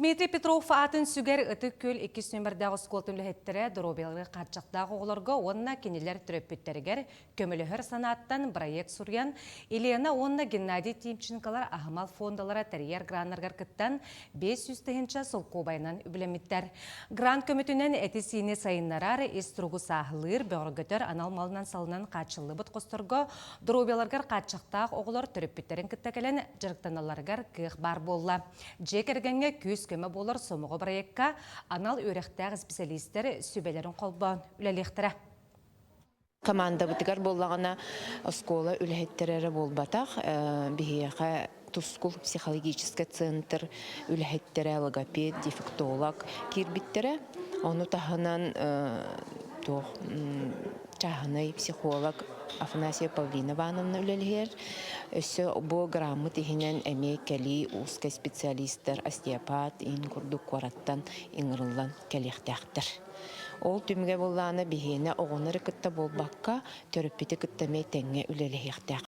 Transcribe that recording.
Дмитрий Петров аатын сүгэр Ытык Күөл иккис нүөмэрдээх оскуолатын үлэһиттэрэ доруобуйаларыгар хааччахтаах оҕолорго уонна кинилэр төрөппүттэригэр көмөлөһөр санааттан бырайыак суруйан, Елена уонна Геннадий Тимченколар аһымал фондалара тэрийэр граннарыгар кыттан 500 тыһыынча солкуобайынан үбүлэммиттэр. Грант көмөтүнэн эти-сиини сайыннарар, ис туругу сааһылыыр, бөҕөргөтөр анал малынан-салынан хааччыллыбыт хосторго доруобуйаларыгар хааччахтаах оҕолор төрөппүттэрин кытта кэлэн дьарыктаналларыгар кыах баар буолла. Дьиэ кэргэҥҥэ күүс-көмө буолар сомоҕо бырайыакка анал үөрэхтээх исписэлиистэр сүбэлэрин холбоон үлэлиэхтэрэ. Командабытыгар буоллаҕына оскуола үлэһиттэрэ эрэ буолбатах, биһиэхэ Тускул психологическай центр үлэһиттэрэ, логопед, дефектолог киирбиттэрэ. Ону таһынан туох чааһынай психолог Афанасия Павлина Ивановна үлэлиһэр. Өссө бу граммыт иһинэн эмиэ кэлии узкай специалистар, остеопат иһин курдук куораттан ыҥырыллан кэлиэхтээхтэр. Ол түмүгэ буоллаҕына биһиэнэ оҕону эрэ кытта буолбакка, төрөппүтү кытта эмиэ тэҥҥэ үлэлэһиэхтээх.